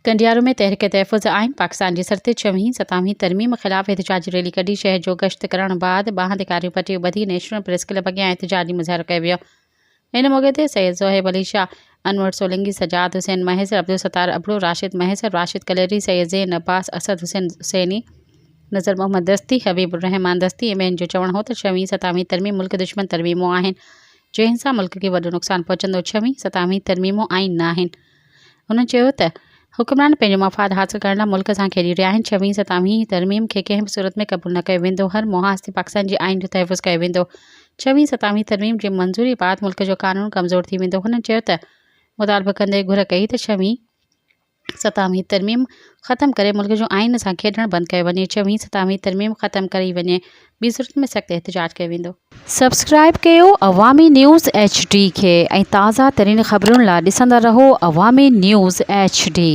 ڪنڊيارو ۾ تحريڪ تحفظ آئين پاڪستان جي سرتي ڇويهين ستاويهين ترميم خلاف احتجاجي ريلي ڪڍي شهر جو گشت ڪرڻ بعد ٻانهن تي ڪاريون پٽيون ٻڌي نيشنل پريس ڪلب اڳيان احتجاجي مظاهرو ڪيو ويو. ان موقعي تي سيد زوهيب علي شاهه، انور سولنگي، سجاد حسين مهيسر، عبدالستار ابڙو، راشد مهيسر، راشد ڪليري، سيد زين عباس، اسد حسين حسيني، نظر محمد دستي، حبيب الرحمان دستي ۽ ٻين جو چوڻ هو ته ڇويهين ستاويهين ترميم ملڪ دشمن ترميمون آهن جنهن سان ملڪ کي وڏو نقصان پهچندو، ڇويهين ستاويهين ترميمون آئين ناهن. هن چيو ته حڪمران پنهنجو مفاد حاصل ڪرڻ لاء ملڪ سان کيڏي رهيا آهن، ڇويهين ستاويهين ترميم کي ڪنهن به صورت ۾ قبول نه ڪيو ويندو، هر محاذ تي پاڪستان جي آئين جو تحفظ ڪيو ويندو، ڇويهين ستاويهين ترميم جي منظوري بعد ملڪ جو قانون ڪمزور ٿي ويندو، هن چيو ته مطالبو ڪندي گهر ڪئي ته ڇويهين ستاويهين ترميم ختم ڪري ملڪ جو آئين سان کيڏڻ بند ڪيو وڃي، ڇويهين ستاويهين ترميم ختم ڪئي وڃي، ٻي صورت ۾ سخت احتجاج ڪيو ويندو. سبسڪرائيب ڪيو عوامي نيوز ايڇ ڊي کي ۽ تازه ترين خبرن لا ڏسندا رهو عوامي نيوز ايڇ ڊي.